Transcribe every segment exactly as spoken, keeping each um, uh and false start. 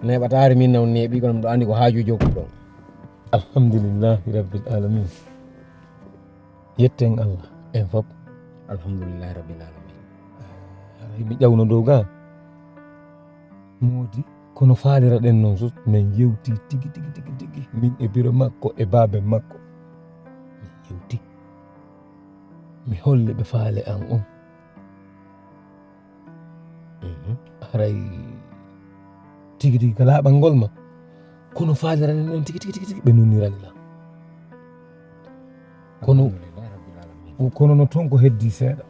Neeɓataare min non neeɓi, kono miɗo anndi ko haaju jokkuɗon. Alhamdulillahi Rabbil Alamin. Yetten Allah, en fof. Alhamdulillahi Rabbil Alamin. Haray mi ƴawno dow ga. Moodi, kono faaliraɗen non so men yewti tigi, tigi, tigi, tigi. Min e biro makko e baaben makko. Min yewti. Mi holli ɓe faale an on. Mhm. Haray tigi tigi ka laaɓal ngol ma. Kono faaliranen ɗon tigi tigi tigi tigi ɓe nunnirani lan. Kono, alhamdulillahi rabbil alamin. Kono no ton ko heddi seeɗa.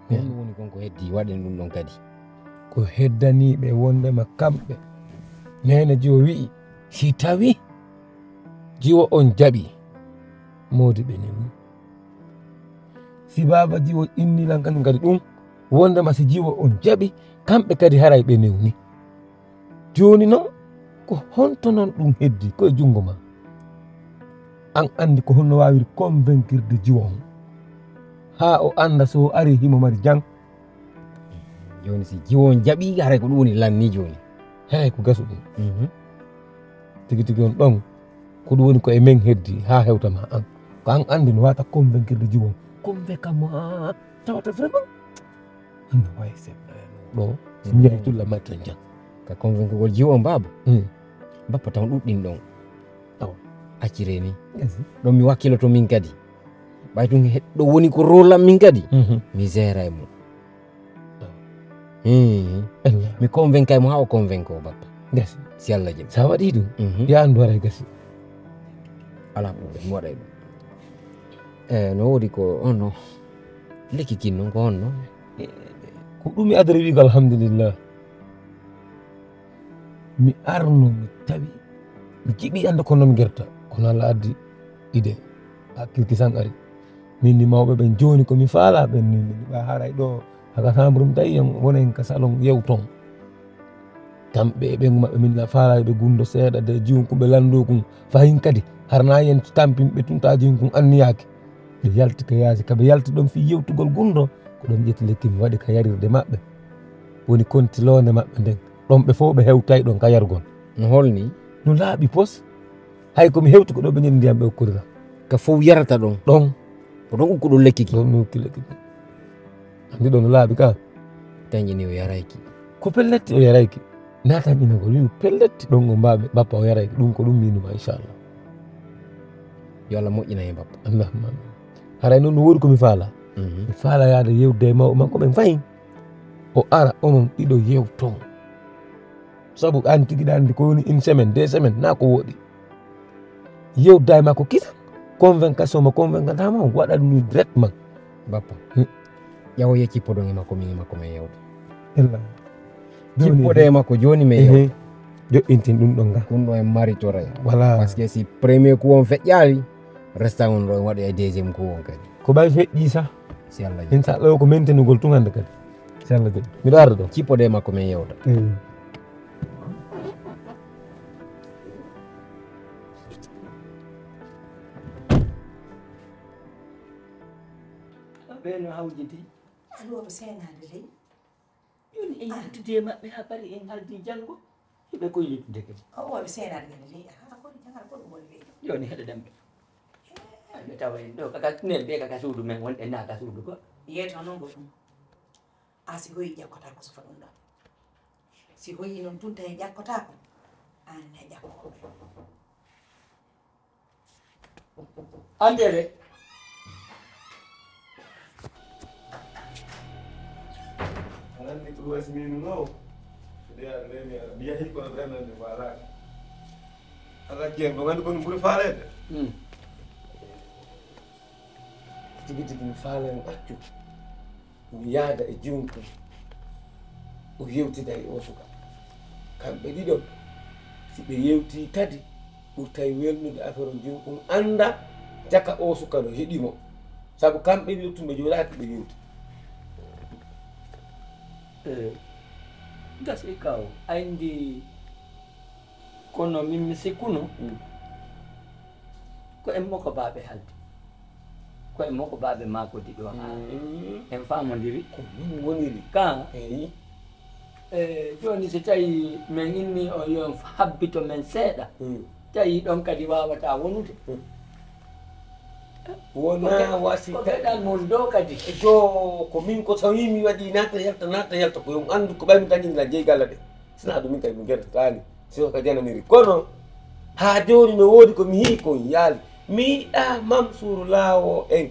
Ko honɗum woni kon ko heddi waɗen ɗum ɗon kadi? Ko heddanii ɓe wondema kamɓe. Neene jiwo wi'i, si tawi jiwo on jaɓi, moodi ɓe newni. Si baaba jiwo inni lan kañum kadi ɗum, wondema si jiwo on jaɓi, kamɓe kadi haray ɓe newni. Jooni non, ko honto non ɗum heddi ko e junngo ma? An anndi ko honno waawiri konvenkirde jiwo on, haa o annda so o arii himo mari jam. Jooni si jiwo on jaɓi, haray ko ɗum woni lanni jooni. Haray ko gasu ɗum. Mhm. Tigi tigi on ɗon, ko ɗum woni ko e men heddi haa hewta ma an. Ko an anndi no waata konvenkirde jiwo on. Konvenka mo, tawata vraiment. Anno wawi seɓɗa ɗo. Si mi yahi tulla mattan jam. Ka konvenkugol jiwo on baaba. Hmm. Bappa taw ɗuɗɗin ɗon. Awa. Accire ni. Yes. Ɗon mi wakkiloto min kadi. Ɓay ɗum he-, ɗo woni ko rôle am min kadi. Mhm. Mi gère e mum. Awa. Hmm. Allah. Mi convainca e mum haa o convainco bappa. Yes. Si Allah jaɓi. Sa waɗi ɗum, mhm, ya anndu haray gasi. Alaa problème, mi waɗay ɗum. Eh, no woodi ko honno? Lekki kin non ko honno? Eh, ko ɗum mi adori wi'ugo alhamdulillah. Mi arno, mi tawi, mi jiɓi annde ko non gerta, kono Allah addi ide, hakkil kisan ari. Min ni mawɓe ɓen jooni ko mi faala ɓen ni, min ɓa haray ɗo, haka sambrum tawi en wonen ka salon yewton. Kamɓe e ɓeyngu maɓɓe, min la faalaay ɓe gundo seeɗa de jiwun kun ɓe lanndo kun. Fahin kadi, harnaa yen tampin ɓe tun taa jiwun kun anniyaaki. Ɓe yalti ka yaasi, ka ɓe yalti ɗon fii yewtugol gundo, ko ɗon ƴetti lekki mi waɗi ka yarirde maɓɓe. Woni konti loonde maɓɓe nden. Ɗon ɓe fow ɓe hewtay ɗon ka yarugol. No holni? No laaɓi pos. Hay ko mi hewti ko ɗo ɓe ɲani ndiyam ɓe okkorira. Ka fow yarata ɗon? Ɗon. Ko ɗon ukkuɗon lekki ki? Ɗon mi ukki lekki ki. Anndi ɗon no laaɓi ka? Taɲi ni o yarayki. Ko pelletti o yarayki. Na taɲinagol, wi'u pelletti ɗon o mbaaɓe, bappa o yarayki. Ɗum ko ɗum miinuma, inchallah. Yo Allah moƴƴina en bappa. Allahumma amin. Haray non no woodi ko mi faala. Mhm. Mi faala yaade yewde e mawɓe makko ɓen fahin. O ara onon ɗiɗo yewton. Sabu an tigi ɗa anndi ko woni une semaine, deux semaines, na ko woɗi. Yewda e makko kisan, convaincre mo convaincre mo, waɗa ɗum directement. Bappa. Hmm. Ƴawoye cippoɗon e makko, min e makko men yewta. Ella. Jooni cippoɗe e makko jooni men yewta. Ehe. Joɗɗintin ɗum ɗon ga. Ɗum ɗo en maritoray. Voilà. Parce que si premier coup on feƴƴaali, restant on ɗo en waɗoya deuxième coup on kadi. Ko ɓay feƴƴi sa. Si Allah jaɓi. Inchallah ko maintenugol tun hannde kadi. Si Allah jaɓi. Miɗo arda ɗo. Cippoɗe e makko men yewta. Eyi. Ɓe no hawjiti. Aɗa waɗa seenaade ley. Jooni en yaltude e maɓɓe haa bari en haldi janngo. Hiɓe koy yaltude kadi. O waɗa seenaade kadi ley. Haa ko janngal ko ɗum woni ley. Jooni heɗoɗen ɓe. Ɓe tawa en ɗo kaka nen ɓe kaka suudu men wonɗen naa ka suudu ko. Yeeto noon ko ɗum. A si hoyi ƴakkotaako sufa ɗum ɗo. Si hoyi noon tun tawi ƴakkotaako. Aan ne ƴakko. Andere. Aɗa anndi ko ɗum wasi min no. Nde aɗa remi aɗa mi yahi kono renande ko alaaka. Ala jeeɗo, ɗum anndi kono ɓuri faaleede. Hmm. Tigi tigi mi faala en accu. Mi yaada e jiwnkun. O yewtida e oo suka. Kamɓe ɗiɗo, si ɓe yewtii kadi, ɓurtay welnude affaire on jiwnkun annda jaka oo suka no yiɗi mo. Sabu kamɓe ɗiɗo tun ɓe jooɗaaki ɓe yewti. Eh, gasi kaw, ayndi. Kono min mi sikkuno, mm, ko en moko baaɓe haldi. Ko e mokobaaɓe maako ɗiɗo haa en faamondiri. Ko non woniri. Ka, eyi. E, jooni, si tawii men inni on yo on habbito men seeɗa, tawii ɗon kadi waawataa wonude. Wonaa wasi ko geɗal mon ɗoo kadi. Joo, ko min ko tawii mi waɗii naata yalta, naata yalta, ko yo on anndu ko ɓay mi dañinira jey galla ɗe. Sinaa ɗum min kadi mi gertataani, si on ka jananiri. Kono, haa jooni no woodi ko mi yi'i ko on yaali. Mi yiɗaa Mansuuru laawoo en.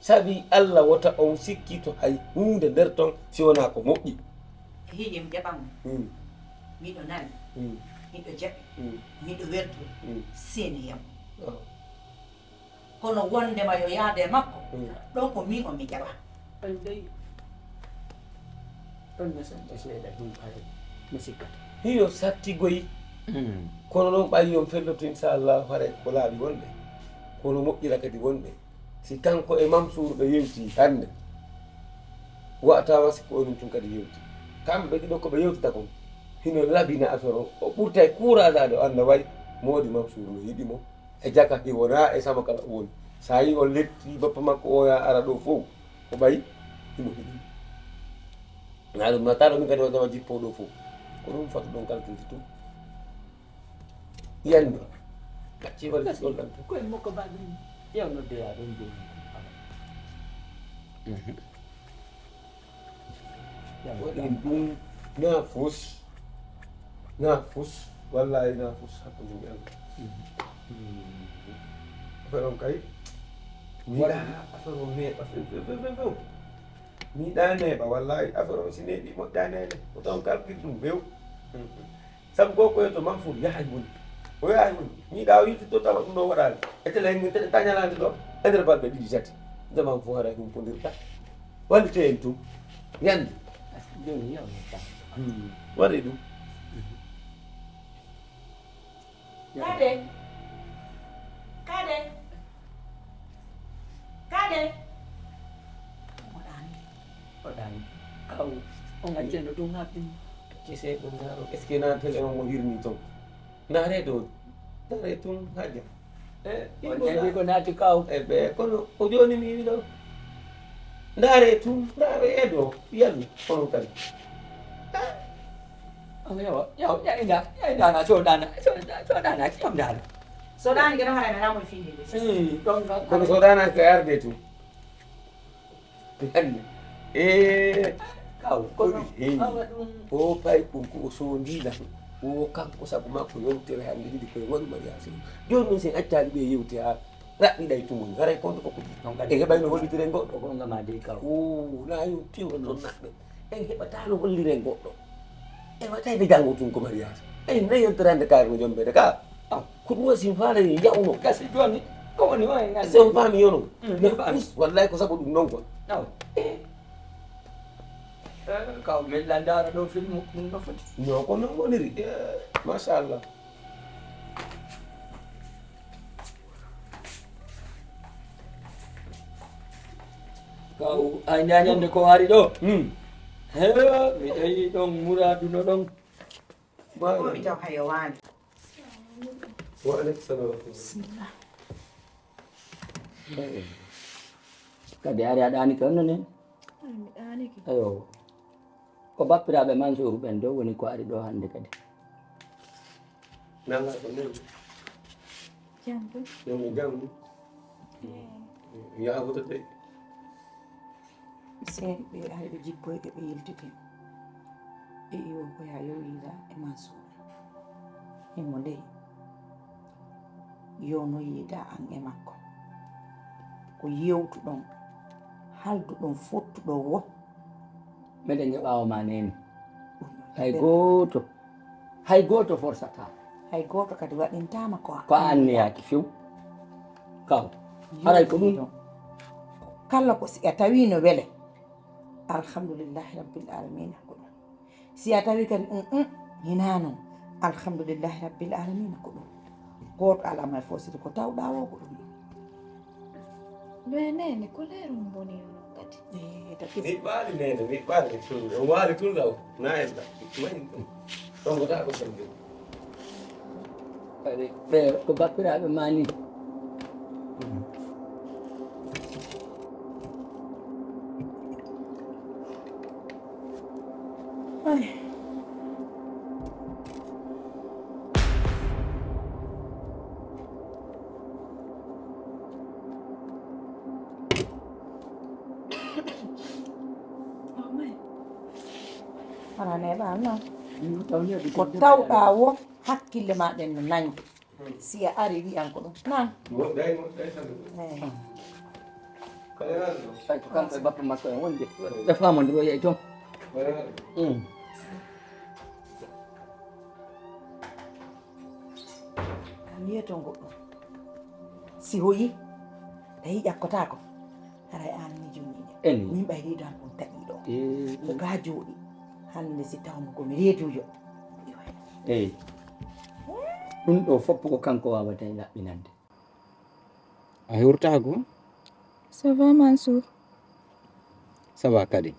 Sabi Alla wota on sikkito hay huunde nder ton si wonaa ko moƴƴi. Hiije mi jaɓan mo. Mm. Miɗo nani. Mm. Miɗo jaɓi. Mm. Miɗo weltori. Mm. Seni yam. Oh. Kono wondema yo yaade e makko, mm, ɗon ko min on mi jaɓa. An dey. Ɗon no santi seeɗa ɗum kare mi sikkata. Hiyo sattigoyi. Mm. Kono noon ɓayi on felloto inchallah hare ko laaɓi wonɓe. Kono moƴƴira kadi wonɓe. Si kanko e Mansuur ɓe yewtii hannde, wa'ataa wa si ko onon tun kadi yewti. Kamɓe ɗiɗo ko ɓe yewtata kon, hino labina affaire on. O ɓurtay kuuraasaade, o annda way moodi Mansuur no yiɗi mo. E jaka hi wonaa e sama kala o woni. Sa yi on letti bappa makko o ya ara ɗo fow, ko ɓay himo yiɗi. Na ɗum na taɗo min kadi o jawa jippo ɗo fow. Ko ɗum fatu ɗon kalkinti tun. Yande. Gacce wala ci ɗon ɗan. Koye makko ba ɗum. Yaw nodde ya ɗon ɗo. Mhm. Waɗi ɗum na fus. Na fus. Wallahi na fus hakkunde mi Allah. Mhm. Affaire on kay. Mi yiɗaa affaire on neeɓa few, few, few, few, few. Mi yiɗaa neeɓa, wallahi affaire on si neeɓi moƴƴaani e ko ton kalkil ɗum few. Sabu ko ko to Mansuur yahay woni. O yahay woni. Mi yiɗaa o yilti to tawa ɗum ɗo waɗaali. E tele hen te ta ñalaande ɗo. E nder balɗe ɗiɗi tati. Zaman fof haray ɗum pondirta. Wallite en tun. Yandi. Jooni yaw mi tan. Hmm. Waɗi ɗum. Kade. Kade. Kade. Oɗaani. Oɗaani. Kaw. On acceno ɗum haɓɓini. Accese ɗum haɓɓini. Est-ce que na tele on mo hirni ton? Ndaaree ɗoo, ndaaree tun, Hajja. Eh, on heɓi ko naati kaw. E ɓe, kono ko jooni mi wi'i ɗoo. Ndaaree tun, ndaaree ɗoo, yalla, kono kadi. Ah. Oh, yawa, yawa, yawa, inda, yawa, inda na, so dana, so dana, so dana, so dana. So dana, geno hara na mo findi. Si, ɗon ka. Kono so dana ka arde tun. Anne. Eh, kaw, kono, hey, awa ɗum. O pay ɗum ko o soondii lan. O kanko sabu makko yewtere hannde ɗiɗi koye waɗu mariage. Jooni non sen accaali ɓe yewti haa raɓɓiɗay tumon. Haray kon ko ɗum. Non kadi. E heɓay no hollitiree goɗɗo. Ko ngam maa dey kaw. O, na yo tew non naɓɓe. En heɓataa no holliren goɗɗo. En waɗata e janngo tun ko mariage. En nayi yonterande kaari no jombeede ka. Aw, ko ɗum wasi faala en yawno. Gasi jooni, ko woni o en anndi. Si on faami yono. Mm, mi faami. Wallahi ko sabu ɗum non quoi. Aw. Eh. Eh, kaw min la ndaara ɗo film ɗum no foti. No ko non woniri. Eh, machallah. Kaw, a ñañande ko ari ɗo? Hmm. He, mi tawi ɗon muraadu no ɗon. Ko mi taw hayo waali. Wa aleykum salam. Bismillah. Kadi ari a ɗaanike on non en? Ay, mi ɗaanike. Ayo. Ko bappiraaɓe Mansuuru ɓen ɗoo woni ko ari ɗoo hannde kadi. Nanga ko nden. Jam ɗum. Ɗum ko jam ɗum. Eh. Yaabude de. Seeɗi ɓe ari ɓe jippoyɓe ɓe yiltike. Ɓe iwo ko yaa yo wiida e Mansuuru. Himo ley. Yo no yiida an e makko. Ko yewtuɗon, halduɗon fottuɗon wo. Meɗen jaɓa o ma neene. Hay gooto, hay gooto forsataa. Hay gooto kadi waɗintaama ko a anniyaaki few. Kaw, haray ko ɗum. Kala ko si a tawii no wele, alhamdulillahi rabbil aalamiina ko ɗum. Si a tawii kadi, um, um, hinaa non, alhamdulillahi rabbil aalamiina ko ɗum. Gooto alaa may fof, sidi ko tawɗaa woo ko ɗum. Mais neene, ko leeru mo mboni onon kadi? Eh, taki. Mi ɓaali neene, mi ɓaali tun. O waali tun law, na en la. Mayin ɗum. Ɗon ko taa ko sembe. Kadi, ɓe ko bappiraaɓe maa ni. Mm. A neeɓaama non. Ko tawɗaa wo, hakkille maa ɗen no nangi. Si a ari wi'an ko ɗum. Nan. Woɗɗay, woɗɗay tan. Eh. Ay, ko kanko e bappa makko en wondi. Ɓe faamondiro yehi toon. Mm. A wi'e toon goɗɗum. Si hoyi, tawi ƴakkotaako. Haray aan miijo miijo. Eni. Min ɓay reedu an ɗum taƴii ɗoo. Ee. Ko gaa jooɗi. Hannde si tawno ko mi reeduujo. Eey. Ɗum ɗoo fof ko kanko waawata e laɓɓinande. A hewtaako? Ça va, Mansour? Ça va kadi.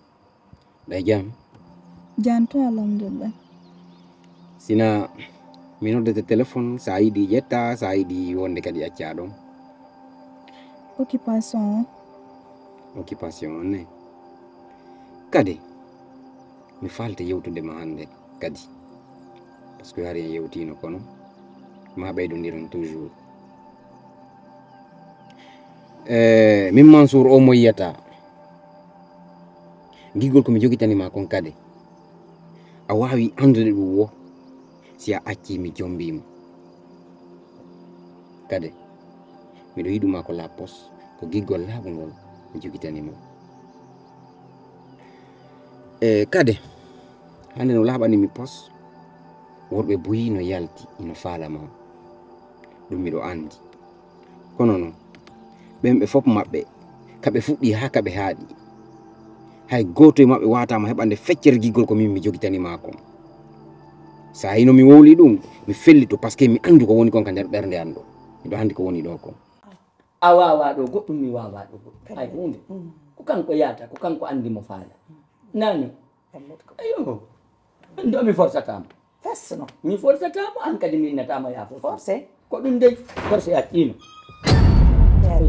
Ɗa e jam? Jam to, alhamdulillah. Sina mi noddete téléphone, sa yiɗi ƴetta, sa yiɗi wonde kadi accaa ɗon. Occupation on. Occupation on ne. Kadi, mi faalta yewtude ma hannde kadi. Parce que hari en yewtiino kono, ma ɓeydondiron toujours. Eh, min Mansour o mo yiyata. Giggol ko mi jogitani ma kon kadi. A waawi anndude ɗum wo, si a accii mi jombii ma. Kadi, miɗo yiɗu ma ko la pos, ko giggol laaɓungol mi jogitani ma. E kadi, hannde no laaɓani mi pos, worɓe buy no yalti, ino faala ma. Ɗum miɗo anndi. Kono non, ɓen ɓe fof maɓɓe, ka ɓe fuɗɗi haa ka ɓe haaɗi, hay gooto e maɓɓe waataama heɓande feccere giggol ko min mi jogitani maa kon. Sa hino mi wowli ɗum, mi fellito, parce que mi anndu ko woni kon ka nder ɓernde an ɗo. Miɗo anndi ko woni ɗo kon. A waawaa ɗo goɗɗum, mi waawaa ɗo goɗɗum. Hay huunde. Mm. Ko kanko yaata, ko kanko anndi mo faala. Naani? Ayo. Min ɗo mi forsataa mo. Fes no. Mi forsataa mo, an kadi mi innataa mo yaa forse. Forse? Ko ɗum dey, forse accii no. Yaa.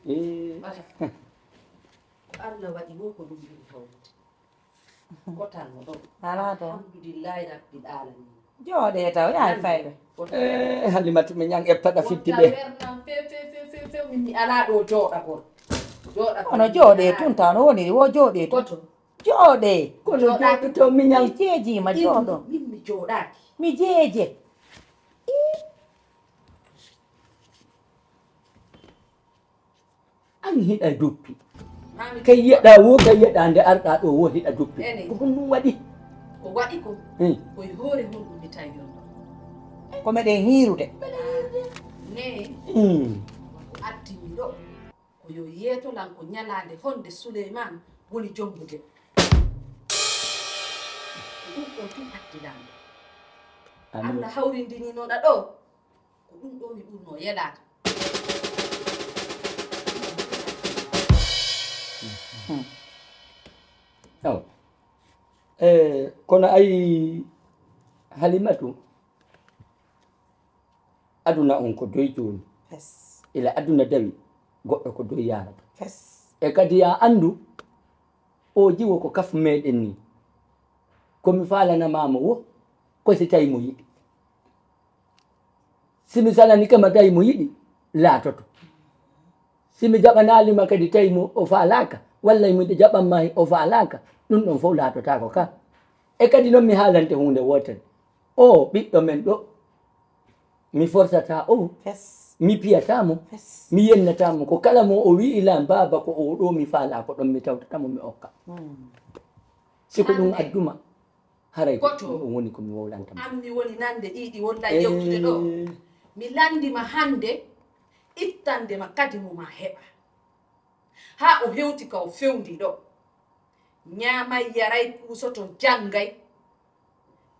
Eh. Ko Allah waɗi wo ko ɗum ɓuri hawrude. Kotal mo ɗo. Alaa to. Alhamdulillahi Rabbil Alamin. Jooɗee taw, yaay fayɓe. Eh, Halimatu, mi ñan e paɗa fiddi ɓe. Wonta wernam few, few, few, few, few, min mi alaa ɗo jooɗagol. Jooɗagol. Kono jooɗee tun taw, no woniri wo jooɗee tun. Koto. Jooɗee. Kono jooɗaaki to, mi ñan. Mi jeejiima, jooɗo. Min mi jooɗaaki. Mi jeeje. Ii. An hiɗa duppi. Kay yeɗa wo, kay yeɗa nde arɗa ɗo wo hiɗa duppi. Ene. Ko honɗum waɗi? Ko waɗi ko, hmm, ko e hoore honɗum mi tawi on ɗo? Ko meɗen hiirude. Ne, hmm, ko addi mi ɗo, ko yo yeetolan ko ñalaande honde Suleyman woni jombude. Ko ɗum ɗon tun addi lan ɗo. Amin. Allah hawrindininoɗa ɗo. Ko ɗum ɗoo mi ɓurnoo yelaade. Hmm. Awa. Eh, kono ayi, Halimatu, aduna on ko doy jooni. Fes. Ila aduna dawi, goɗɗo ko doy yaarata. Fes. E kadi yaa anndu, oo jiwo ko kafu meɗen nii. Ko mi faalana maa mo wo, ko si tawi mo yiɗi. Si mi salanike ma tawi mo yiɗi, laatoto. Si mi jaɓanaali ma kadi tawi mo o faalaaka, walla miɗo jaɓan ma o faalaaka, ɗum ɗon fof laatotaako ka. E kadi non mi haalante huunde wootere. Oo ɓiɗɗo men ɗo, mi forsataa o, fes, mi piyataa mo, fes, mi yennataa mo. Ko kala mo o wi'i lan, "Baaba, ko oo ɗoo mi faalaa," ko ɗon mi tawtata mo, mi okka. Hmm. Si ko ɗum adduma. Haray ko goto ɗum woni ko mi wowlanta ma. An mi woni nande ɗiɗi wonɗa yewtude ɗo. Eh. Mi landi ma hande, ittande ma kadi mo ma heɓa. Haa o hewti ka o fewndi ɗo. Ñaamay, yaray, puusoto, janngay.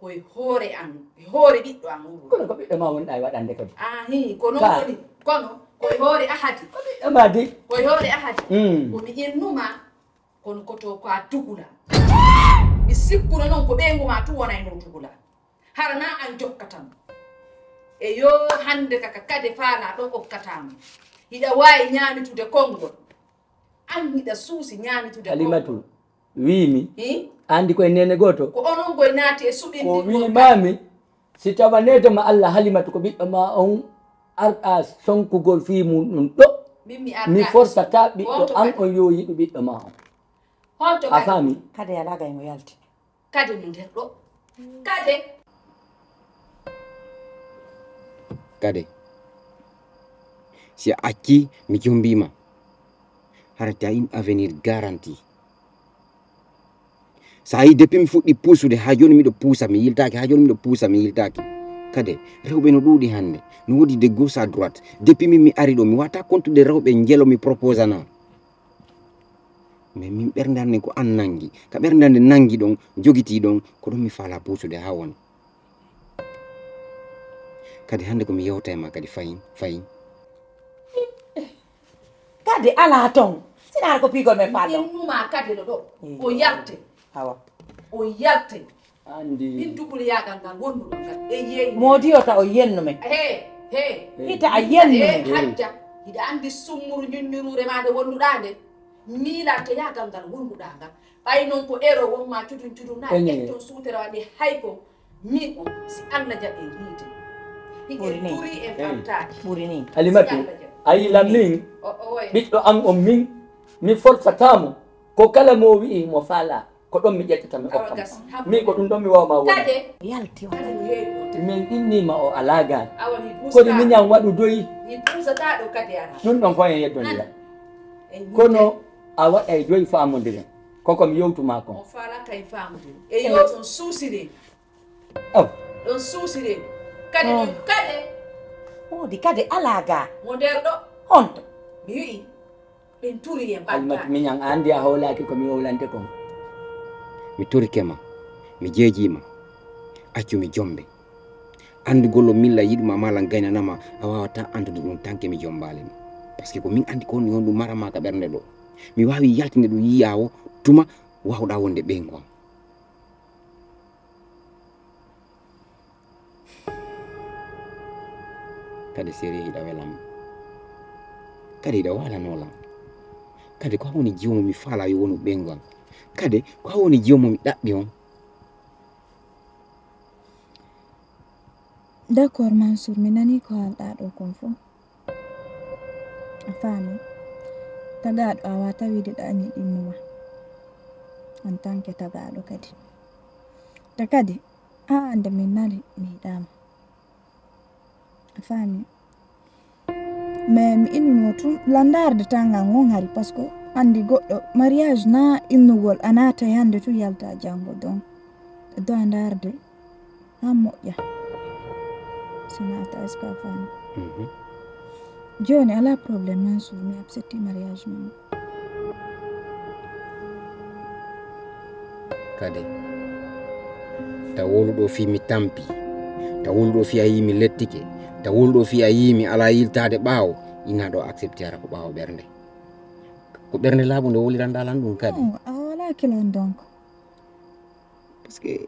Ko e hoore an, e hoore ɓiɗɗo an o woni. Kono ko ɓiɗɗo ma wonɗa e waɗande kadi. Ahi, ko non woni. Kono ko e hoore ahadi. Ko ɓiɗɗo ma di. Ko e hoore ahadi. Mm. Ko mi innuma. Kono ko to ko a tugula. Mi sikkuno non ko ɓeyngu ma tun wonayno tugula. Hara na an jokkata mo. E yo hande ka ka kade faala ɗo okkata mo. Hiɗa waawi ñaamitude konngol. An hiɗa suusi ñaamitude konngol. Halimatu, wiimi, hi? Andi ko e nene gooto. Ko onon goy naati e suɓindirgol. Ko wiimaami, si tawaneede ma Allah Halimatu ko ɓiɗɗo ma on, arɗa sonkugol fii mum ɗum ɗo. Min mi arɗa. Mi forsataa ɓiɗɗo an on yo yiɗu ɓiɗɗo ma on. Honto a faami? Kade alaa gay mo yalti. Kade no nder ɗo. Kade. Kade. Si a accii, mi jombii ma. Hara t'as une avenir garanti. Sa yii, depuis mi fuɗɗi puusude, haa jooni miɗo puusa, mi yiltaaki, haa jooni miɗo puusa, mi yiltaaki. Kade, rewɓe no ɗuuɗi hannde. No woodi de gauche à droite. Depuis min mi ari ɗo, mi wata kontude rewɓe njelo mi proposana. Mais min ɓernde an nden ko an nangi. Ka ɓernde an nde nangi ɗon, jogitii ɗon, ko ɗon mi faalaa puusude haa woni. Kadi hannde ko mi yewta e ma kadi fayin, fayin. Kadi alaa ton. Sinaar ko piigol men faalaa. Innuma kadi no ɗo. Eh. O yalte. Awa. O yalte. Andi. Min duguli yaagal ngal wonduɗon ngal. E yeeyi. Moodi o ta o yennu men. He, he. Hita a yennu men. He, hajja. Hiɗa andi summuru ñuññuruure maa nde wonduɗaa nde. Miilante yaagal ngal wonduɗaa ngal. Ɓay non ko ero won maa cudun cudun naa ƴetton suutere waɗi hay ko min on si Alla jaɓi yiide. Hiɗen turi en ɓamtaaki. Ɓuri ni. Alimatu, a yilan min, ɓiɗɗo an on min, mi forsataa mo. Ko kala mo wi'i mo faalaa, ko ɗon mi ƴettata mi okka mo. Min ko ɗum ɗon mi waawa ma wona. Kade. Yalti o. Kade mi yeeyi ɗo. Min innii ma o alaa gaa. Awa mi buusa. Kodi miñan waɗu doyi? Mi buusataa ɗo kade ara. Ɗum ɗon fof en yeddondira. Kono a waɗay doyi faamondiren. Koko mi yewtu maa kon. On faala kay faamondiren. E yo ɗon suusiree. Aw. Ɗon suusiree. Kade ɗon kade. Woodi kade alaa gaa. Mo nder ɗo. Honto? Mi wi'i, ɓen turi en ɓamtaaki. Alimatu miñan a andi a hoolaaki ko mi wowlante kon. Mi turike ma. Mi jeejii ma. Accu mi jombe. Andugol on min la yiɗuma maa lan gaynanama, a waawataa andude ɗum tanke mi jombaali ma. Parce que ko min andi ko woni honɗum mara maa ka ɓernde ɗo. Mi waawi yaltinde ɗum yiyaawo tuma waawɗaa wonde ɓeyngu am. Kadi seri hiɗa welam. Kadi hiɗa waalanoo lam. Kadi ko a woni jiwo mo mi faalaa yo wonu ɓeyngu am. Kadi ko a woni jiwo mo mi ɗaɓɓi on. D'accord, Mansour, mi nanii ko haalɗaa ɗoo kon fow. A faamii? Tagaaɗo, a waawataa wiide ɗaanii ɗimmo maa. En tant que tagaaɗo kadi. Te kadi, haa hannde min nani mi yiɗaa ma. A faamii? Mais mi innuno tun, la ndaarde tan ngan won hari, parce que anndi goɗɗo, mariage na innugol, a naata hannde tun yalta janngo, donc, ɗo a ndaarde, haa moƴƴa. Si naata, est-ce que a faamii? Mhm. Jooni, alaa problème, Mansour, mi accepti mariage men. Kadi, ta wowlu ɗoo fii mi tampi, ta wowlu ɗoo fii a yii mi lettike, ta wowlu ɗoo fii a yii mi alaa yiltaade ɓaawo, ina ɗoo accepti hara ko ɓaawo ɓernde. Ko ɓernde laaɓunde wowliranɗaa lan ɗum kadi. Non, a walaa kilan donc. Parce que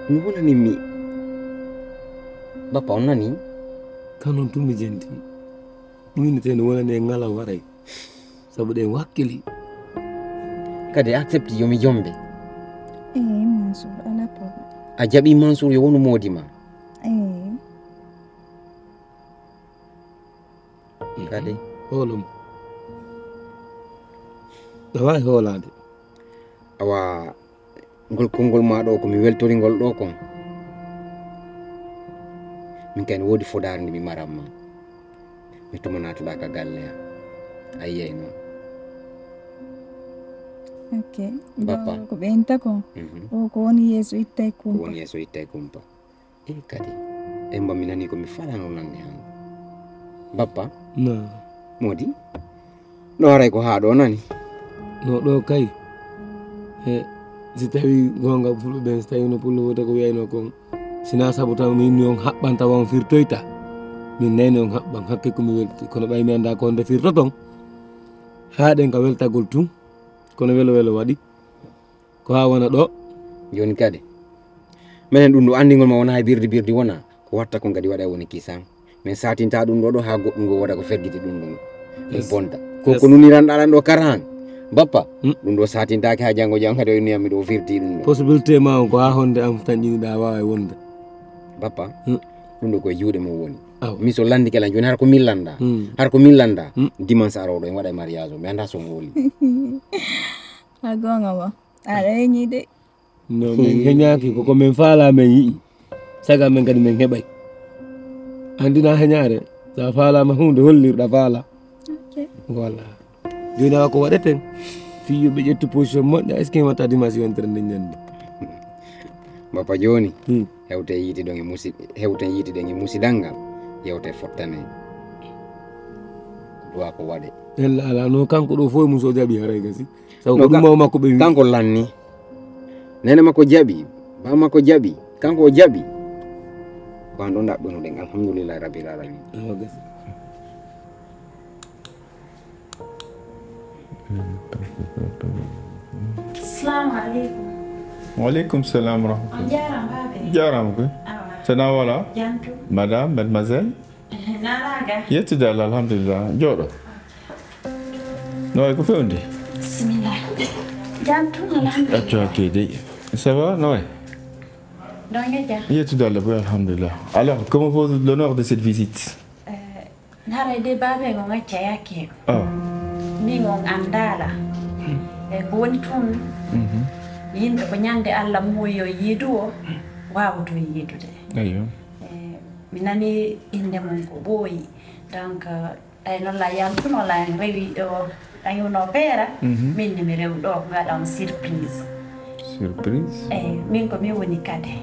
no wonani mi. Bappa, on nanii? Kanon tun mi jenti. Ɗum innete no wonani en ŋala waray. Sabu ɗen wakkili. Kadi a accepti yo mi jombe? Eey, Mansour, alaa problème. A jaɓi Mansour yo wonu moodi ma? Eey. Kadi? Hoolo mo. Ɗa waawi hoolaade. Awa, ngol konngol maa ɗoo ko mi weltori ngol ɗoo kon. Min kay no woodi fodaari ndi mi maran ma. Mi tuma naatuɗaa ka galle am. A yiyay non. Ok. Bappa. Ɗoo ko ɓeynta kon. Mhm. O ko woni yeeso ittay kumpa. Ko woni yeeso ittay kumpa. E kadi, Emba mi nanii ko mi faalaano nande han. Bappa? No. Moodi? No haray ko haa ɗoo nani? No ɗoo kay. E, si tawii goonga fulɓe ɓen, si tawii no pullo wota ko wi'ayno kon, si naa sabu tan mi inni on haɓɓan tawa on firtoyta. Min nayni on haɓɓan, hakke ko mi welti. Kono ɓay mi anndaa ko honde firtoton. Haa ɗen ka weltagol tun. Kono welo welo waɗi. Ko haa wona ɗoo? Jooni kadi, menen ɗum ɗo anndingol ma wonaa e birdi birdi wonaa, ko watta kon kadi waɗa e woni kisan. Min saatinta ɗum ɗo ɗo haa goɗɗum ngo waɗa ko fergiti ɗum ɗum. Ɗum bonta. Ko, ko nuniranɗaa ɗan ɗo karahan. Bappa, hmm? Ɗum ɗo saatintaake haa janngo janngo kadi o inni yammi ɗo o firti ɗum ɗo. Possibilité ma on ko haa honde an tan ƴiniɗaa waawa e wonde. Bappa, hmm? Ɗum ɗo ko e juuɗe mum woni. Aw, mi so landike lan jooni, hara ko min landa. Hmm. Hara ko min landa. Hmm. Dimanche arooɗo en waɗay mariage o, mi anda so mooli. A gonga mo. Aɗa yeñi de. No, min heñaaki, ko ko min faalaa min yi'i. Saga men kadi min heɓay. Andina heñaare, sa faalaama huunde hollirɗa faala. Ok. Voilà. Jooni awa ko waɗeten? Fii yo ɓe ƴettu position moƴƴa, est-ce que mi watta dimanche yontere nden ñande? Bappa jooni, hmm, hewten yiitiɗon e musi-, hewten yiitiɗen e musidal ngal, yewte fottane. Duwa ko waɗe. Ella ala no kanko ɗo fof e mum so jaɓi haray gasi. Sabu ko ɗum maw makko ɓe wi. Kanko lanni. Nene makko jaɓi, ba makko jaɓi, kanko o jaɓi. Ko an ɗo ɗaɓɓunoɗen, alhamdulillahi rabbil alamin. Awa gasi. Salamu aleykum. Wa aleykum salam wa rahmatullah. On jaaraama, baabe. Jaaraama koy. Awa. Tana wala? Jantu. Madame, mademoiselle? Naraga. Yettude Allah, alhamdulillah. Jooɗo. No wayi ko fewndi? Bismillah. Jantu, alhamdulillah. Accu hakke dey. Ça va, no wayi? Donge ja. Yettude Allah, boy, alhamdulillah. Alors, comment vaut l'honneur de cette visite? Eh, Haray de baabe on acca yakke. Ah. Min on andaala. E ko woni tun, mhm, yimɓe ko ñande Allah muuyo yiiduwo, waawoto yiidude. Eyyo. E, mi nani innde mon ko ɓooyi. Donc, tawi noon la yaltuno la en rewi ɗo, tawi no peera, mhm, min ne mi rew ɗo, mi waɗa on surprise. Surprise? Eyyi, min ko min woni kade.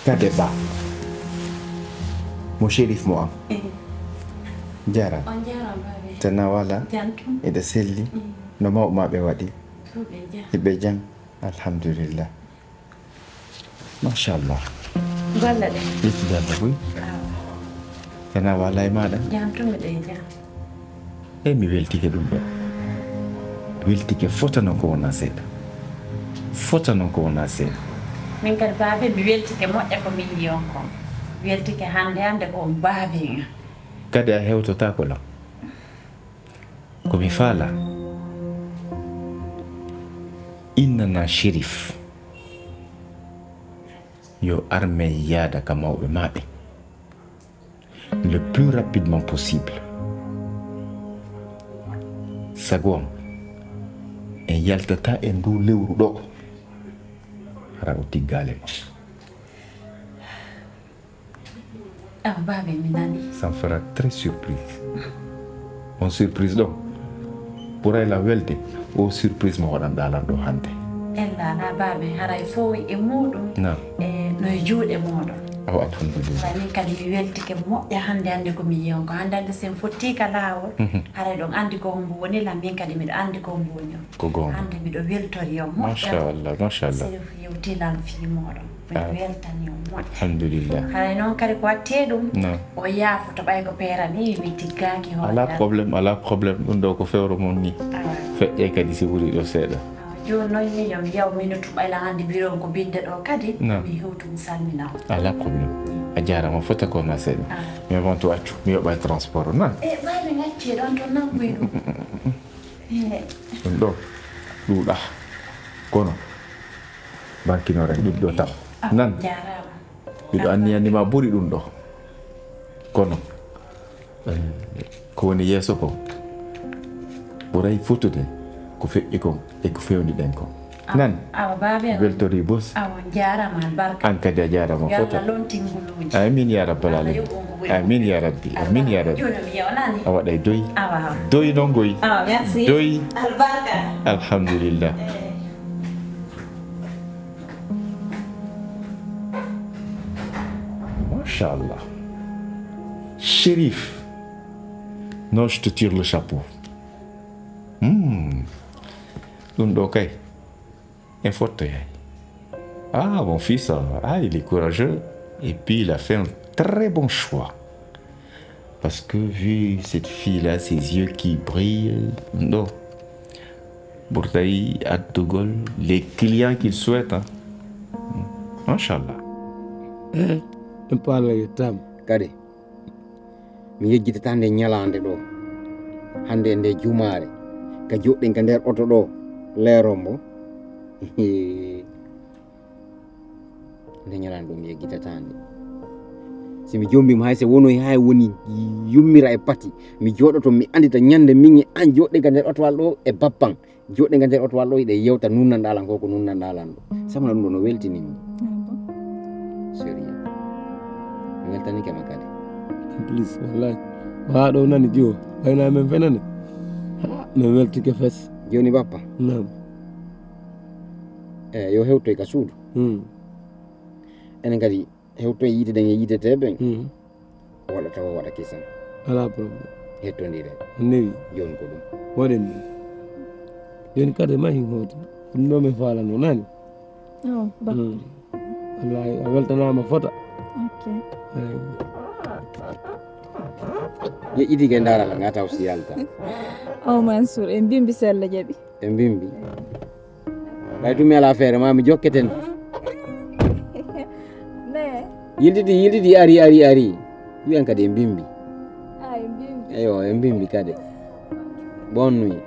Kade Ba. Mo Sherif mo am. Eh. Jaaraama. On jaaraama, baabe. Tana wala? Jantu. Eɗa selli? Mm. No mawɓe ma ɓe waɗi? Ko ɓe jam. Iɓe jam? Alhamdulillah. Machallah. Golle ɗe. Yettude Allah boy. Awa. Tana wala e maɗa? Jam tun miɗo e jam. E mi weltike ɗum ɗo. Weltike fota non ko wona seeɗa. Fota non ko wona seeɗa. Min kadi baabe mi weltike moƴƴa ko min yiyon kon. Weltike hande hande ko on baabe nga. Kadi a hewtotako lan. Ko mi faala. Innana Sherif. Yo arme yaada ka mawɓe maɓɓe. Le plus rapidement possible. Sago am, en yaltata e ndu lewru ɗo. Hara o tiggaale ma. Ah, baabe, mi nani. Ça me fera très surprise. On surprise ɗo. Ɓuray lan welde, o surprise mo waɗanɗa lan ɗo hande. Ella ala baabe, haray fow e muɗum, naam, e no e juuɗe moɗon. Awa, alhamdulillah. Haray min kadi mi weltike moƴƴa hande hande ko mi yiyon ko. Hande hande sen fotti ka laawol, mhm, haray ɗon andi ko hombo woni lan, min kadi miɗo andi ko hombo woni on. Ko goonga. Hande miɗo weltori on moƴƴa. Machallah, machallah. Sey ko yewti lan fii moɗon. Miɗo weltani on moƴƴa. Alhamdulillah. Haray non kadi ko wattee ɗum, naam, o yaafoto ɓay ko peerani mi tiggaaki hoore. Alaa problème, alaa problème. Ɗum ɗo ko fewre mon ni. Awa. Feƴƴay kadi si ɓuri ɗo seeɗa. Awa, jooni non min yo mi yaw minutu ɓay lan andi mbiɗon ko binde ɗo kadi, naam, mi hewtu mi salmina on. Alaa problème. A jaaraama, fota ko na seeɗa. Awa. Mi avant to accu, mi yoɓay transport, na? E, ɓay ɓe ngacce ɗon to nanguy ɗum. Ɗum ɗo ɗuuɗa. Kono, bankinoren ɗum ɗo tan. Ah, nan. Jaaraama. Miɗo anniyani ma ɓuri ɗum ɗo. Kono, eh, ko woni yeeso ko, ɓuray fotude ko feƴƴi kon e ko fewniɗen kon. Awa, nan. Awa, baabe. Weltori bos. Awa, on jaaraama, albarka. An kadi a jaaraama fota. Yo Allah lontin nguluuji. Amin ya rabbal alamin. Amin ya rabbi. Amin ya rabbi. Jooni mi yewnani. A waɗay doy. Awa. Doy non goy. Awa, merci. Doy. Albarka. Alhamdulillah. Eh. Machallah. Chérif. Non, je te tire le chapeau. Hmm. Ɗum ɗo kay. En fottoyay. Ah, mon fils, ah, ah, il est courageux. Et puis, il a fait un très bon choix. Parce que vu cette fille-là, ses yeux qui brillent, non. Ɓurtay addugol les clients qu'il souhaite, hein. Machallah. Eh, en parle de tam. Kadi. Mi yejjitata nde ñalaande ɗo. Hannde e nde jumaare. Ka joɗɗen ka nder oto ɗo. Leeron mo. Nde ñalaande ɗoo mi yeggitataa nde. Si mi jombii mo, hay si wonoyi hay woni yummira e pati, mi jooɗoto, mi anndita ñannde min e an jooɗɗen ka nder otowal ɗoo e bappan. Jooɗɗen ka nder otowal ɗoo, hiɗen yewta nunnanɗaa lan ko, ko nunnanɗaa lan ɗoo. Sabu na ɗum ɗoo no weltini mi. Ah bon? Sérieux. Mi weltanike ma kadi. Please, wallahi. Ko haa ɗoo nani jiwo. Ɓay na men fenani. Ha, men weltike fes. Jooni bappa. Naam. Eh, yo hewtoy ka suudu. Hmm. Enen kadi hewtoy yiide ɗen e yiidetee ɓen. Hmm. Waɗa tawa waɗa kisan. Alaa problème. Hettondire. Newi. Jooni ko ɗum. Waɗen ɗum. Jooni kadi ma hin hooti. Ɗum ɗoo mi faalano nani. Oh, ba. Hmm. Wallahi, a weltanaama fota. Ok. Eyi. Yeƴƴitike ndaara lan, a taw si yalta. Oh, Mansour, en bimbi sella jaɓi. En bimbi. Ɓay tun mi alaa feere, ma mi jokketen. Ne. Yiltiti, yiltiti, ari, ari, ari. Wiyan kadi en bimbi. Ah, en bimbi. Eyo, en bimbi kadi. Bonne nuit.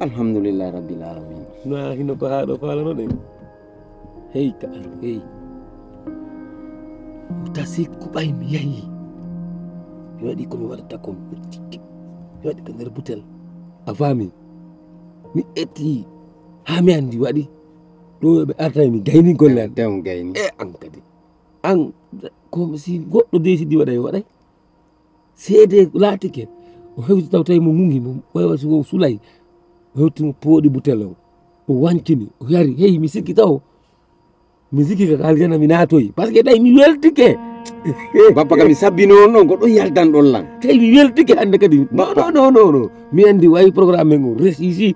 Alhamdulillahi rabbil alamin. No a hino ko haa ɗoo faalano ɗen. Hey, ka an, hey. O tasi ko ɓay mi yahi. Mi waɗi ko mi waɗata kon. Mi waɗi ko nder butel. A faami? Mi ƴetti haa mi anndi waɗi. Ɗo ɓe artay mi gayni golle an. Tew gayni. E an kadi. An, ko si goɗɗo deesidi waɗay, waɗay. Seede laatike. O hewti taw tawi mo ŋuŋi mo, ɓay wa si o sulay. O hewti mo pooɗi butel on. O wancini, o yari. Hey, mi sikki taw. Mi sikki ka aljana mi naatoyi. Parce que tawi mi weltike. Bappa kam mi sabbino on ɗon, ko ɗon yaltan ɗon lan. Tawi mi weltike hannde kadi. Non, non, non, non, non. Mi anndi wayi programme men on, resisi.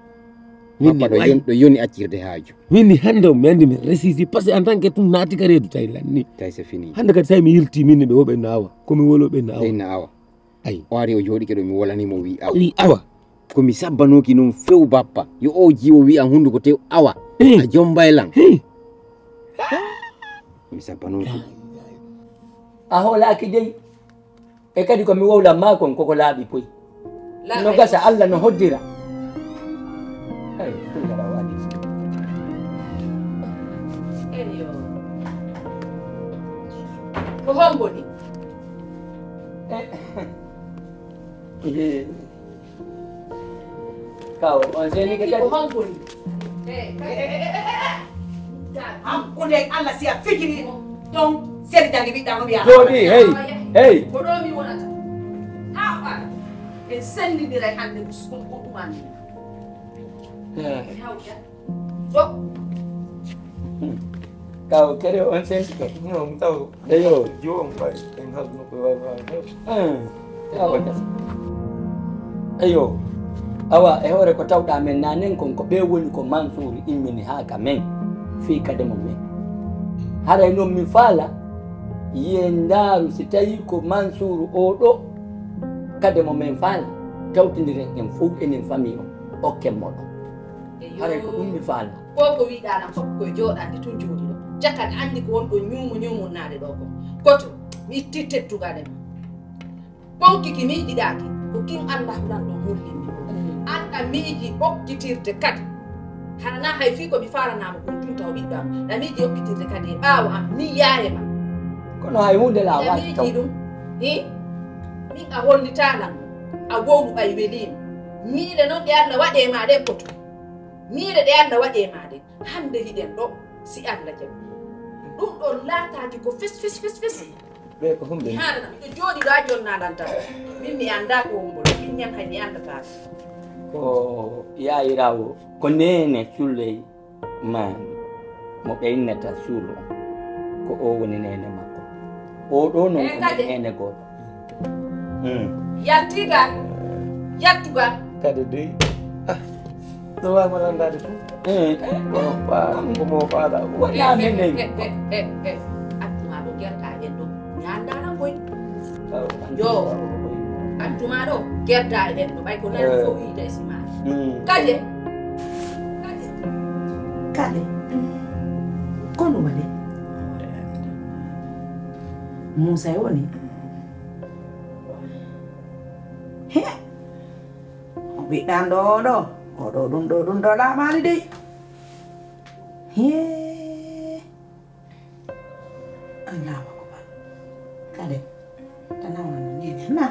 Min Bappa ni ɗo wayi. Yon-, ɗo yoni accirde haaju. Min ni hannde on, mi anndi mi resisi. Parce que en tant que tun naati ka reedu tawi lan ni. Tawi c'est fini. Hannde kadi tawi mi yilti min ni ɗo ɓe naawa. Ko mi wolo ɓe naawa. Ɓe naawa. Ayi. O ari o jooɗike ɗo mi wolani mo wi awa. Wi awa. Ko mi sabbanooki non few bappa. Yo o jiwo wi an hunduko tew awa. Eh. A jombay lan. Eh. Mi sabbanooki. A hoolaaki dey. E kadi ko mi wowlan maa kon koko laaɓi poy. Laaɓay. No gasa Alla no hoddira. Hey, ɗum kala waɗi. Eyo. Ko hombo ni? Eh. Eh. Kaw, on seni ke kadi. Ko honko ni? Eh, eh, eh, eh, eh, eh. Hakkunde e Allah si a fijiri ɗon, seni jangi ɓiɗɗa mo mbiya. Jooɗi, hey, hey. Ko ɗo mi wonata. Haa faa. En senndidiray hannde ko ɗum anndi. Eh. Hawja. Ɗo. Kaw, kere on senti ko. No, mi taw. Eyo. Jiwo on ɓay, en halno ko wawa. Hmm. Kaw. Eyo. Awa, e hoore ko tawɗaa men naanen kon, ko ɓe woni ko Mansuuru immini haa ka men, fii kade mo men. Haray non mi faala, yi'en ndaaru si tawii ko Mansuuru oo ɗoo, kade mo men faala, tawtindiren en fow enen famii on, okken mo ɗon. Eyo. Haray ko ɗum mi faala. Ko ko wiɗaa lan fof ko e jooɗaade tun jooɗiɗo. Jakan anndi ko won ɗo ñuumu ñuumunnaade ɗo kon. Koto, mi ittii teddugale ma. Ponki ki miijiɗaaki, ko kin Allaahu lan ɗon hollimmi. An a miiji okkitirde kadi. Hara na hay fii ko mi faalanaama kon tun taw ɓiɗɗo am. A miiji okkitirde kadi e ɓaawo am, mi yaaye ma. Kono hay huunde la a waɗi taw. Miiji ɗum, hi? Min a hollitaa lan. A wowlu ɓay weliima. Miile non ɗe Alla waɗee ma ɗen koto. Miile ɗe Alla waɗee ma ɗen. Hannde hiɗen ɗo, si Alla jaɓi. Ɗum ɗon laataaki ko fes, fes, fes, fes. Ɓe ko humɓe. Mi haala, miɗo jooɗi ɗo a jonnaa lan tan. Min mi anndaa ko wonbo ɗo, min ñan hay mi anndataa. Ko yaayiraawo, ko neene Suley maan, mo ɓe innata Suulo. Ko o woni neene makko. Oo ɗoo non ko neene gooto. Hmm. Yaltigal. Yaltugal. Kadi dey. Ah. No waawi mo landaade tun. Eh. Ko mo faa-, ko mo faala. Wona men dey. Eh, eh, eh, eh. Attuma ɗo gerɗaa en ɗo. Ñaandaa lan koy. Yo. Attuma ɗo gerɗaa en ɗo. Ɓay ko nan fof wiide e simaali. Hmm. Kade. Kade. Kade. Ko no waɗi? Muusa e woni? He? O ɓiɗɗan ɗo o ɗo. O ɗo ɗum ɗo, ɗum ɗo laamaali dey. Hee. Allahu akbar. Kade. Tana wano nene na.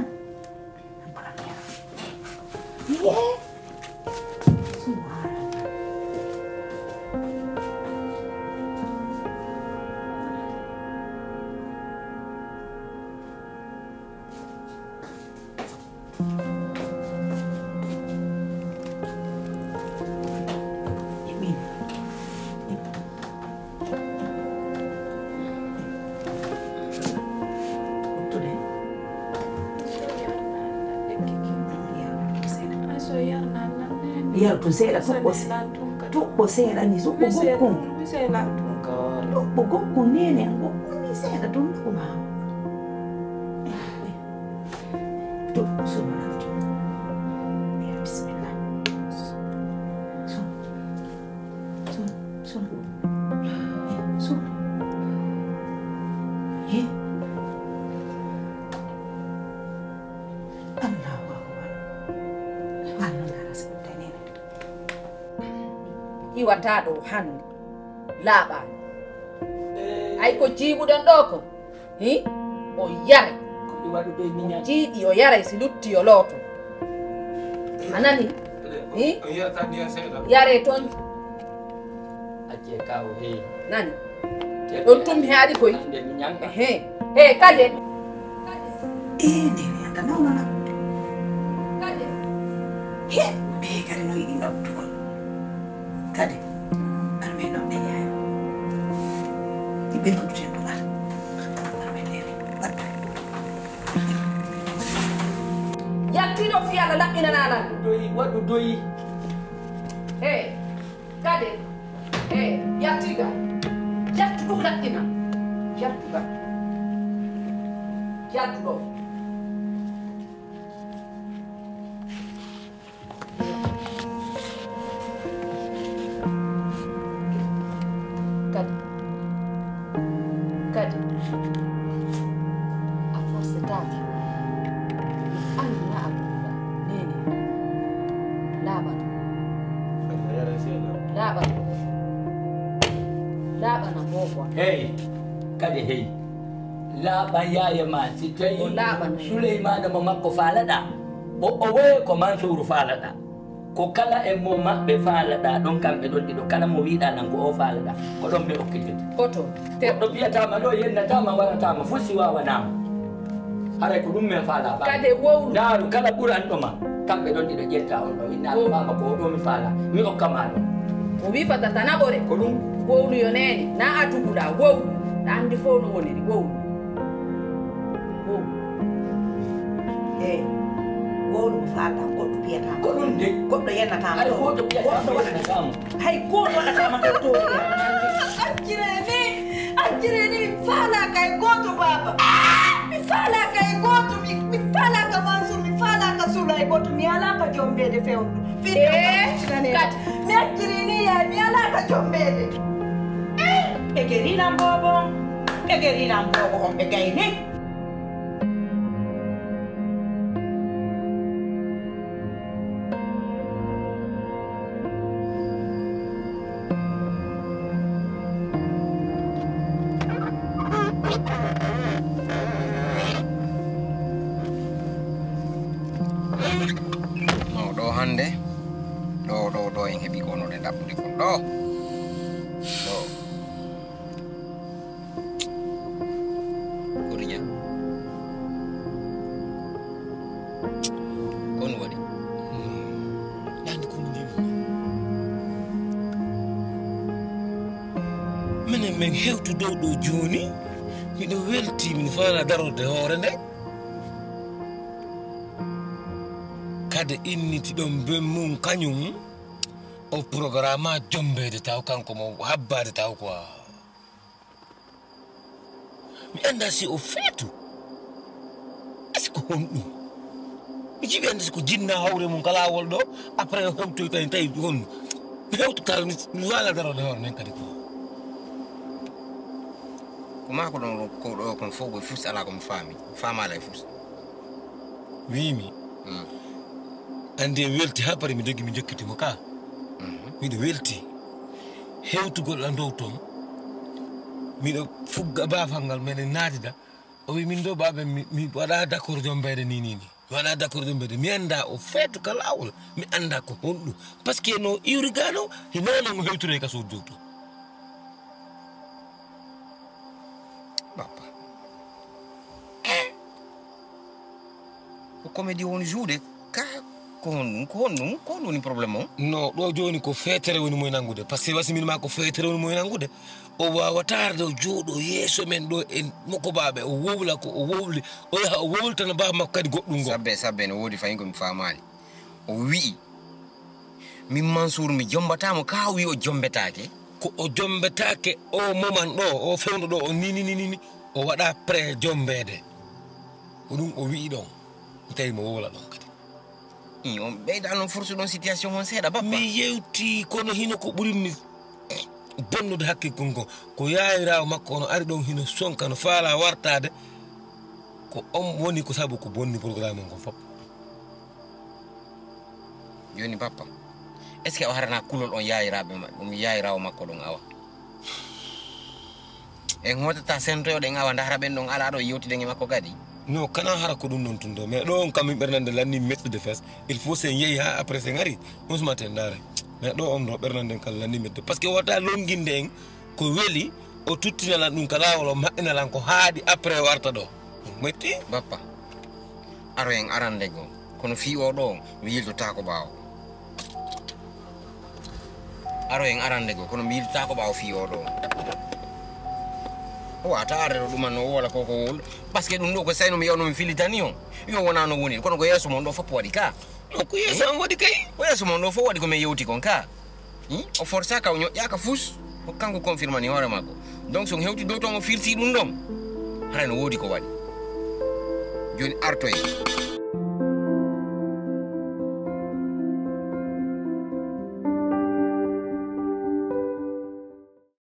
Hee. Subhanallah. Yar tun seeɗa, tuɓɓo se-, tuɓɓo seeɗa ni, tuɓɓo gokkun. Tuɓɓo gokkun, nene an gokkun ni seeɗa tun, ɗo ko maa. Tuɓɓo sunu ɗan tun. Ya, bismillah. Sunu. Sunu, sunu. Ya, sunu. Ye. Allahu akbar. Allahu akbar. Iwata ɗo hannde laaɓaani. Ay ko jiiɓuɗon ɗo ko, hi? O yaray. Ko ɗum waɗude mi ñaama. Jiiɗi o yaray, si lutti o looto. A nani? Hi? Yaree toon. Accee ka o heewi. Nani? Ɗon tum he aɗi koy. Hannde mi ñaŋka. He. He, kade. Ee, nde mi annda nawna na. Kade. He, ɓe kadi no yiɗi noddugol. Kade. Arme nodde yaay. Ɓe nodduten ɗum ar. Arme nere. Wadda. Yaltiiɗo fii Alla laɓɓinanaa lan. Doyi, waɗu doyi. He. Kade, eh, yaltu ga. Yaltu ɗum laɓɓina. Yaltu ga. Yaltu ɗo. Kade. Kadi, a forsetaake. Anndi na a duula. Nene. Laaɓan. Laaɓan. Laaɓana boobo. Hey, kadi hey. Laaɓan yaaya ma si tawi o laaɓan. Suleymaana mo makko faalaɗaa. O, o woye ko Mansuuru faalaɗaa. Ko kala e mo maɓɓe faalaɗaa ɗon, kamɓe ɗon ɗiɗo, kala mo wi'ɗaa nan ko o faalaɗaa, ko ɗon mi okkitirta. Hoto? Goɗɗo biyataama ɗo, yennataama, warataama, fof si waawanaama. Haray ko ɗum men faalaa ba. Kade wowlu. Ndaaru, kala ɓuranɗo ma, kamɓe ɗon ɗiɗo ƴetta on ɗo, inna ko maama ko o ɗo mi faalaa, mi okka ma ɗo. O wii fadata naɓore. Ko ɗum. Wowlu yo neene, na a duguɗaa, wowlu. Ɗa anndi fof no woniri, wowlu. Wowlu. Eey. Wowlu mo faalɗaa, goɗɗo biyataama. Ko ɗum de. Goɗɗo yennataama. Hay gooto biyataama, yennataama. Hay gooto waɗataama ko tooñi. Acciree ni, acciree ni, mi faalaaka e gooto, baaba. Mi faalaaka e gooto, mi, mi faalaaka Mansuur, mi faalaaka Sulu hay gooto, mi alaaka jombeede fewndo. Fii mi acciree ni, yaay, mi alaaka jombeede. Ɓe gerilan boobo on, ɓe gerilan boobo on, ɓe gayni. No, ɗo hannde, ɗo, ɗo, ɗo en heɓi ko no ɗe ɗaɓɓude kon ɗo. Ɗo. Korinya. Ko no waɗi? Ɗande ko mi ndewi. Minen men hewtu dow ɗo jooni. Miɗo welti, miɗo faalaa darorde hoore nde. Kade inniti ɗon ben mum kañum o programme jombeede taw kanko mo habbaade taw quoi. Mi anndaa si o feetu. Est-ce que honɗum? Mi jiɓi annde si ko jinna hawre mum ka laawol ɗo, après o hewtoy tawi, tawi honɗum. Mi hewtu kala, mi, mi waala darorde hoore nden kadi ko. Ko maa ko ɗon ko ɗo kon fof ko fus alaa ko mi faami. Faamaali e fus. Wiimi. Mm. Anndi en welti haa pare mi dogi mi jokkiti mo ka. Mhm. Miɗo welti. hewtugol e dow ton, miɗo fugga baafal ngal, meɗen naatida. O wi min ɗo, baaba, mi, mi waɗa d'accord jombeede ni, ni, ni. Mi waɗa d'accord jombeede. Mi annda o feetu ka laawol. Mi annda ko honɗum. Parce que no iwri gano, hinaa no mo hewtire ka suudu to. Bappa. Ko comédie woni joué de. Ka, ko honɗum, ko honɗum, ko honɗum woni problème on? No, ɗo jooni ko feetere woni moy nanngude. Parce que wasi min ma ko feetere woni moy nanngude. O waawataa arde o jooɗoo yeeso men ɗo e makko baaba, o wowla ko o wowli, o yaha o wowlitana baaba makko kadi goɗɗum ngoo. Sabbe, sabbe, no woodi fahin ko mi faamaali. O wi'i, min Mansuur mi jombataa mo, kaa o wi'i o jombetaake? Ko o jombetaake, o moman ɗo, o fewndo ɗo, o ni, ni, ni, ni, ni, o waɗa prêt jombeede. Ko ɗum o wi'i ɗon. Mi tawi mo wowla ɗon kadi. Ii, on ɓeyda non force ɗon situation on seeɗa, bappa. Mi yewti, kono hino ko ɓuri mi bonnude hakkil kon ko, ko yaayiraawo makko ono ari ɗon hino sonka, no faala wartaade. Ko on woni ko sabu ko bonni programme on kon fof. Jooni, bappa, est-ce que o harana kulol on yaayiraaɓe ma-, on yaayiraawo makko ɗon awa? En hootata sentoyoɗen awa, ndahra ɓen ɗon alaa ɗo yewtiden e makko kadi? Non, kana hara ko ɗum ɗon tun ɗo. Mais ɗo on kam min ɓernande lanni mettude fes. Il faut sen yehi ha après sen ari. On suma ten ndaare. Mais ɗo on ɗo ɓernande kan lanni mettude. Parce que wata longinde en ko weli, o tuttina lan ɗum ka laawol, o maɓɓina lan ko haaɗi après o arta ɗo. Metti? Bappa, aro en arande goo. Kono fii oo ɗoo, mi yiltotaako ɓaawo. Aro en arande goo, kono mi yiltotaako ɓaawo fii oo ɗoo. O wata arde ɗo ɗuman no o wola ko ko wol. Parce que ɗum ɗoo ko sayno mi yewno mi filitani on. Yo wona no woni, kono ko yeeso mon ɗoo fof waɗi ka. Non, ko yeeso am waɗi kay. Ko yeeso mon ɗoo fof waɗi ko min yewti kon ka. Hmm? O forsa ka o ñoƴƴa ka fus. Ko kanko confirmani hoore makko. Donc so on hewti dow ton o firti ɗum ɗon. Haray no woodi ko waɗi. Jooni artoy.